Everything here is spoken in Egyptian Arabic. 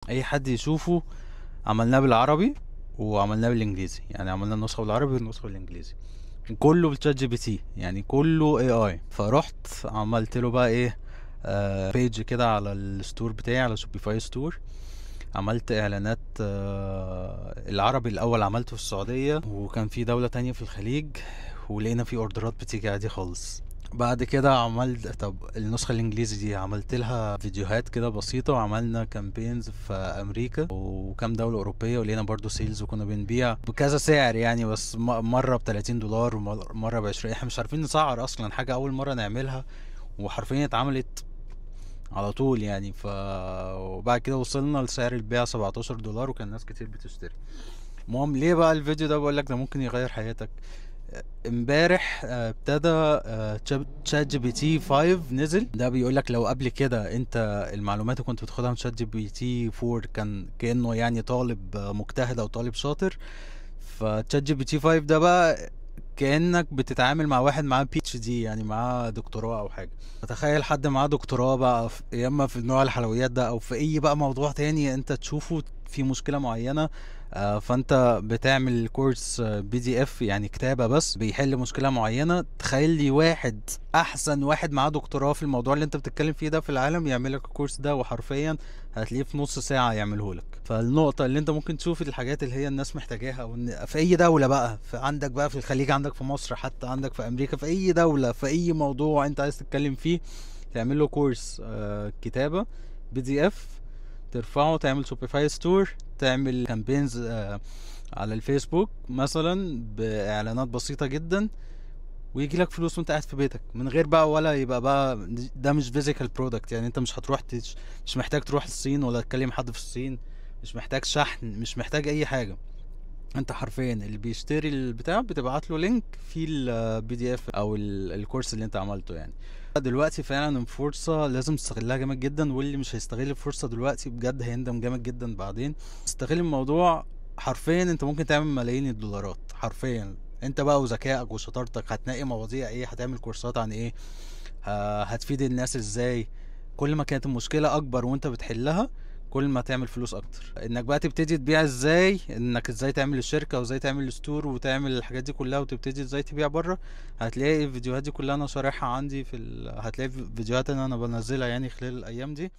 اي حد يشوفه. عملناه بالعربي وعملناه بالانجليزي، يعني عملنا النسخة بالعربي والنسخة بالانجليزي، كله بال ChatGPT، يعني كله AI. فرحت عملت له بقى ايه، page كده على ال store بتاعي على Shopify store. عملت اعلانات، العربي الاول عملته في السعودية، وكان في دولة تانية في الخليج، ولقينا في order ات بتيجي عادي خالص. بعد كده عملت، طب النسخة الانجليزي دي عملت لها فيديوهات كده بسيطة، وعملنا campaigns في امريكا وكام دولة اوروبية، ولقينا برضو sales، وكنا بنبيع بكذا سعر يعني، بس مرة ب $30 ومرة ب 20. احنا مش عارفين نسعر اصلا، حاجة اول مرة نعملها، وحرفيا اتعملت على طول يعني. وبعد كده وصلنا لسعر البيع $17، وكان ناس كتير بتشتري. المهم ليه بقى الفيديو ده بقول لك ده ممكن يغير حياتك؟ امبارح ابتدى ChatGPT 5 نزل. ده بيقول لك لو قبل كده انت المعلومات اللي كنت بتاخدها من ChatGPT 4 كان كانه يعني طالب مجتهد او طالب شاطر، ف ChatGPT 5 ده بقى كانك بتتعامل مع واحد معاه PhD، يعني معاه دكتوراه او حاجة. تخيل حد معاه دكتوراه بقى يا اما في نوع الحلويات ده او في اي بقى موضوع تاني انت تشوفه في مشكلة معينة، فانت بتعمل course PDF يعني كتابه بس بيحل مشكلة معينة. تخيل لي واحد احسن واحد معاه دكتوراه في الموضوع اللي انت بتتكلم فيه ده في العالم يعمل لك ال course ده، وحرفيا هتلاقيه في نص ساعة يعمله لك. فالنقطه اللي انت ممكن تشوف الحاجات اللي هي الناس محتاجاها، او في اي دولة بقى، في عندك بقى في الخليج، عندك في مصر، حتى عندك في امريكا، في اي دولة، في اي موضوع انت عايز تتكلم فيه تعمل له course كتابه PDF، ترفعه، تعمل Shopify store، تعمل campaigns على الفيسبوك مثلا باعلانات بسيطة جدا، ويجي لك فلوس وانت قاعد في بيتك، من غير بقى ولا يبقى بقى ده مش physical product. يعني انت مش هتروح مش محتاج تروح الصين ولا تكلم حد في الصين، مش محتاج شحن، مش محتاج اي حاجة. انت حرفيا اللي بيشتري البتاع بتبعت له link فيه ال PDF او ال course اللي انت عملته. يعني دلوقتي فعلا الفرصة لازم تستغلها جامد جدا، واللي مش هيستغل الفرصة دلوقتي بجد هيندم جامد جدا بعدين. استغل الموضوع، حرفيا انت ممكن تعمل ملايين الدولارات حرفيا. انت بقى وذكائك وشطارتك هتنقي مواضيع ايه، هتعمل كورسات عن ايه، هتفيد الناس ازاي. كل ما كانت المشكلة اكبر وانت بتحلها كل ما تعمل فلوس اكتر. انك بقى تبتدي تبيع ازاي، انك ازاي تعمل الشركة وازاي تعمل ال store وتعمل الحاجات دي كلها وتبتدي ازاي تبيع بره، هتلاقي الفيديوهات دي كلها انا شارحها عندي في هتلاقي فيديوهات انا بنزلها يعني خلال الايام دي.